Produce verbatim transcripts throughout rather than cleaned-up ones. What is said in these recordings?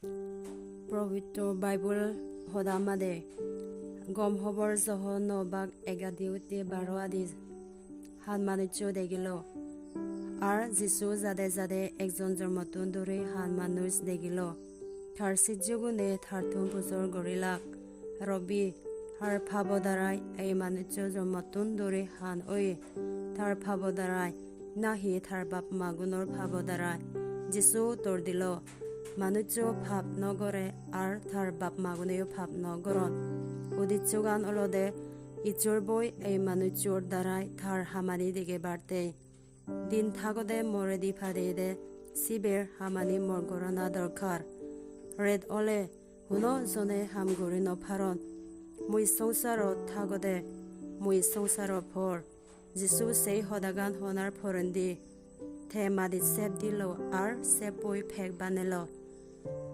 Pobitro Bible hoda made, Gom Hobor Johon no bak egadi utte baro adi han manuccho degilo. Ar Jisu jade jade ekjon jormottun duri han manuj degilo. Tar sijjogune tartun pujor gorilak, "Robbi, har pabo darai ei manuccho jormottun duri han oye? Tar pabo darai, nahi tar bap magunor pabo darai?" Jisu uttor dilo, "Manuccho pap no gore, ar tar bap maguneyo pap no goron. Udissogan olode Ijjor boi ei manucchor darai tar hamani degebatte. Din thagode more di padeyede siber hamani mor gorana dorkar. Ret ole huno jone ham guri no paron. Mui songsarot thagode, mui songsaro por." Jisu sei hodagan honar porendi te madit sep dilo ar seppoi pek banelo.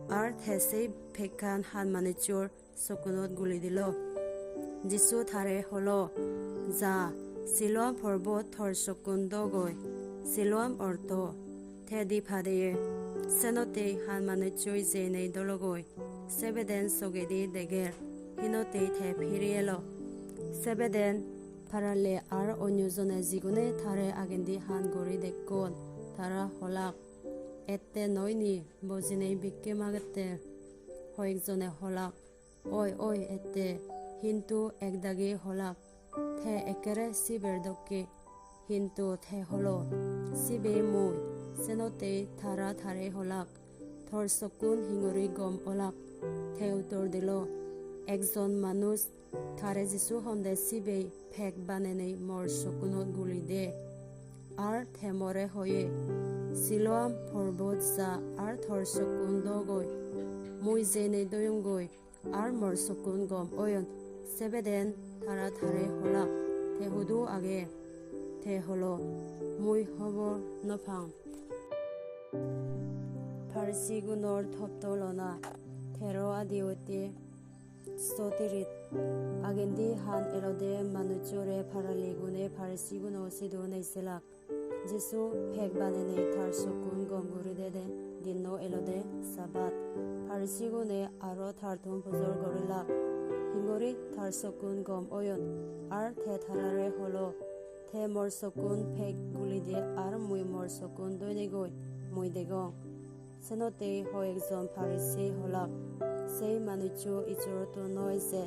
Ar te sei pekkan han manucchor sokkunot guli dilo. Jisu tare holo, "Ja, Siloam porbot tor sokkun dogoi." Siloam orto, "Te di padeye." Senottei han manucchoi jeinei dologoi. Sebeden sogedi deger, hinottei te piri elo. Sebeden parale ar onyo jone jigune tare agendi han guri dekkon, tara holak, "Ette noi ni, bojinei bikke magette?" Hoyek jone holak, "Oi, oi, ette." Hintu ekdagi holak, "Te ekkere siber dokke." Hintu te holo, "Sibe mui." Senottei tara tare holak, "Tor sokkun hingori gom olak?" Te uttor dilo, "Ekjon manuj tare Jisu honde sibei pek banenei mor sokkunot guli de. Ar te more hoye, 'Siloam porbot ja ar tor sokkun dogoi.' Mui jeinei doyonggoi, ar mor sokkun gom oyon." Sebeden tara tare holak, "Te hudu age?" Te holo, "Mui hobor no pang." Parisigunor toptolona, tero adi otte sotirit. Agendi han elode manucchore paraligune Parisiguno sidu nei selak. Jisu pek banenei tar sokkun gom guri dede dinno elode Sabat. Parisigune aro tartun pujor gorilak, "Hingori tar sokkun gom oyon?" Ar te tarare holo, "Te mor sokkun pek gulide ar mui mor sokkun doinegoi mui degong." Senottei hoyekjon Parisi holak, "Sei manuccho Ijjorottun noi je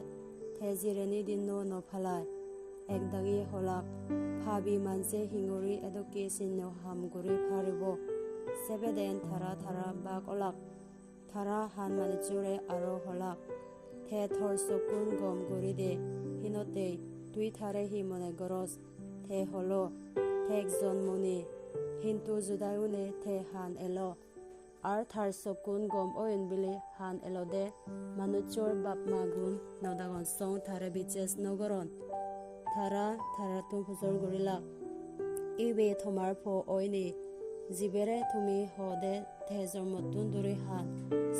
te jireni dinno no palai." Ekdagi holak, "Pabi manje hingori edokke sinno ham guri paribo?" Sebeden tara tara bak olak. Tara han manucchore aro holak, "Te tor sokkun gom guri de, hinottei tui tare hi mone goros?" Te holo, "Te ekjon muni, hintu Judaiune te han elo, ar tar sokkun gom oyon bili han elode manucchor bap magun no dagon song tare biches no goron." Tara tarattun pujor gorilak, "Ibe tomar po oini, jibere tumi hode te jormottun duri han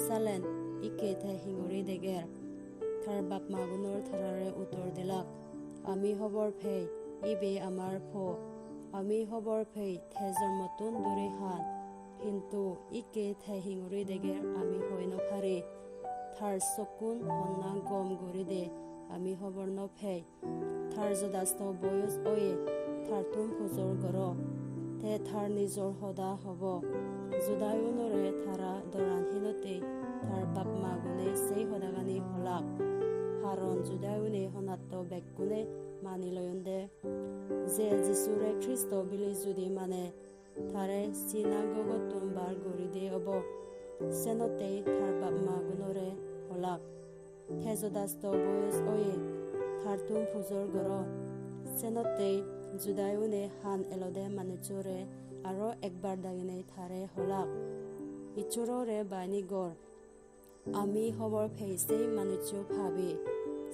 salen, ikke te hingori deger?" Tar bap magunor tarare uttor dilak, "Ami hobor pei, ibe amar po. Ami hobor pei te jormottun duri han, hintu ikke te hingori deger ami hoi no pari. Tar sokkun honna gom guri de ami hobor no pei. Tar jodasto boyos oye, tartun pujor goro, te tar nijor hoda hobo." Judaiunore tara doran hinottei tar bap magune sei hodagani holak. Haron Judaiune honatto bekkune mani loyonde je Jisure Kristo bili judi mane, tare sinagogottun bar guri de obo. Senottei tar bap magunore holak, "Te jodasto boyos oye, tartun pujor goro." Senottei Judaiune han elode manucchore aro ekbar daginei tare holak, "Ijjorore baini gor. Ami hobor pei sei manuccho pabi."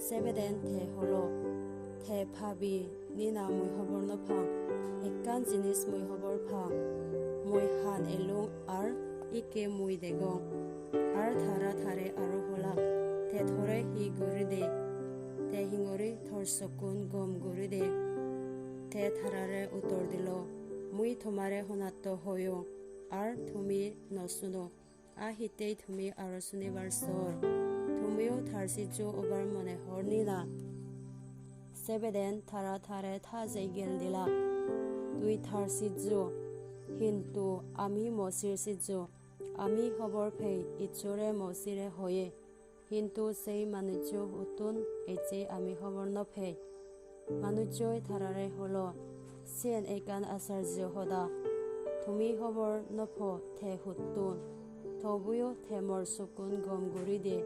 Sebeden te holo, "Te pabi nina mui hobor no pang. Ekkan jinis mui hobor pang. Mui han elung ar ikke mui degong." Ar tara tare aro holak, "Te tore hi guri de? Te hingori tor sokkun gom guri de?" Te tarare uttor dilo, "Mui tomare honatto hoyong, ar tumi no suno. A hittei tumi aro sunibar sor? Tumiyo tar sijjo obar mone hor ni na? Sebeden tara tare tajei gel dilak, "Tui tar sijjo, hintu ami Mosir sijjo. Ami hobor pei Issore Mosire hoye, hintu sei manujjo huttun ecche ami hobor no pei." Manujjoi tarare holo, "Siyen ekkan asarjo hoda. Tumi hobor no po te huttun, tobuyo te mor sokkun gom guri de.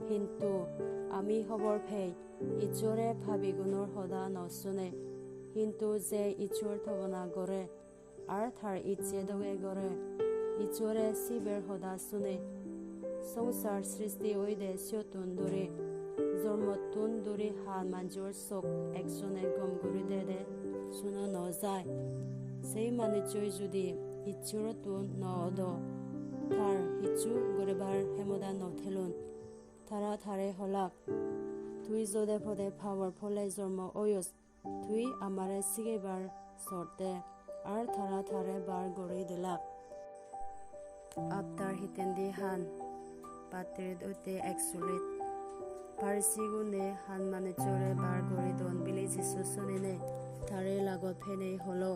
Hintu ami hobor pei, Issore pabigunor hoda no sune, hintu je Issor tobona gore ar tar icche doge gore, Issore siber hoda sune. Songsar sristi oide siyottun duri, jormottun duri han manjor sok ekjone gom guri dede suno no jai. Sei manujjoi judi Issorottun no odo, tar hissu guribar hemoda no thelun." Tara tare holak, "Tui jode pode pabor phole jormo oyos, tui amare sigebar sorte." Ar tara tare bar guri dilak. Aptar hitendi han, pattirit utte ek sulit. Pharisigune han manujjore bar guri don bili Jisu sunine, tare lagot penei holo,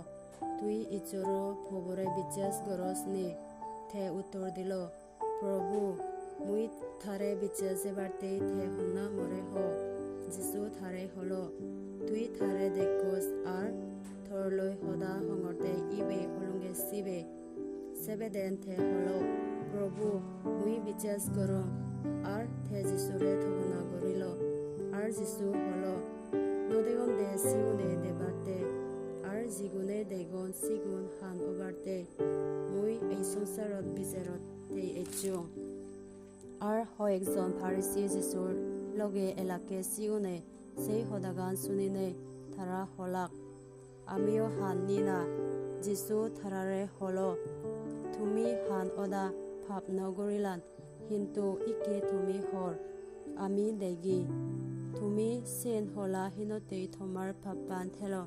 "Tui Issoro pobore bijjas goros ni?" Te uttor dilo, "Probu, mui tare bijja jebattei te honna more ho?" Jisu tare holo, "Tui tare dekkos ar tor loi hoda hongorte ibe olunge sibe." Sebeden te holo, "Probu, mui bijjas gorong." Ar te Jisure tobona gorilo. Ar Jisu holo, "No degonde sigune debatte, ar jigune degon sigun han obatte mui ei songsarot bijerot tei ecchong." Ar hoyekjon Pharisi Jisur loge elakke, siune sei hodagan sunine tara holak, "Amiyo han ni na?" Jisu tarare holo, "Tumi han oda pap no gurilan, hintu ikke tumi hor, ami degi. Tumi siyen hola hinottei tomar pappan thelo."